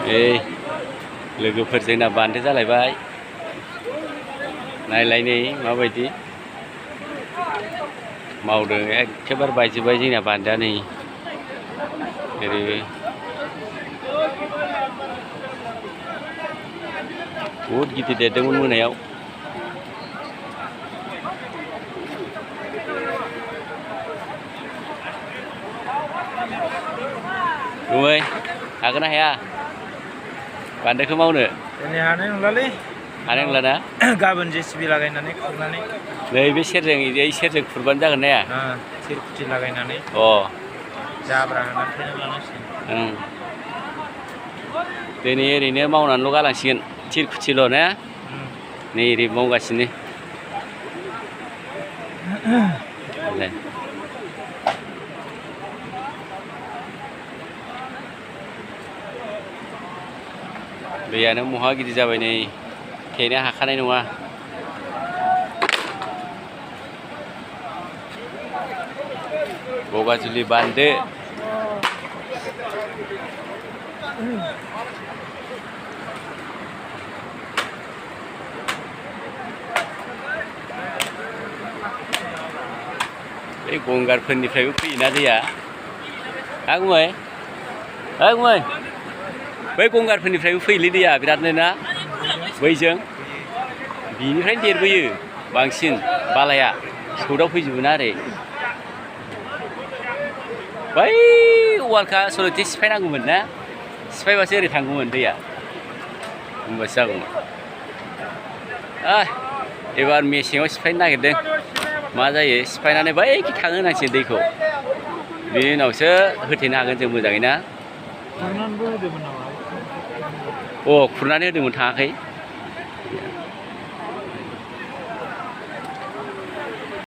लोगोफोर जोंना बान्दो जालायबाय नायलाय नै माबायदि मावदों एखेबारे बायजोब्बाय जोंना बान्दोआ नै ओरैबो बहुद गिदिर देरदोंमोन मोनायाव गुमै हागोन ना हाया बान्दोखौ मावनो दिनै हानाय नंलालै हानाय नंला ना गाबोन जेसिबि लागायनानै खुरनानै नै बे सेरजों ओइ सेरजों खुरबानो जागोन ना थिरकुथि लागायनानै जाब्रा होनानै फैना लानांसिगोन दिनै ओरैनो मावनानैल' गालांसिगोन थिरकुथिल' ना नै ओरै मावगासिनो दैयानो महा गिदिर जाबाय नै थेनो हाखानाय नङा बगाजुलि बान्दो बे गंगारफोरनिफ्रायबो फैयोना दैया गुमै गुमै बै गंगारफोरनिफ्रायबो फैयोलै दैया बिरादनो ना बैजों बिनिफ्रायनो देरबोयो बांसिन बालाया सौदाव फैजोबो ना ओरै बै वालखा आसलथे सिफायनांगौमोन ना सिफायबासो ओरै थांगौमोन दैया होमबासो जागौमोन एबार मेसेङाव सिफायनो नागिरदों मा जायो सिफायनानै बैखि थांनो होनांसिगोन दैखौ बेनि उनावसो होथेनो हागोन जों मोजाङै ना खुरनानै होदोंमोन थाङाखै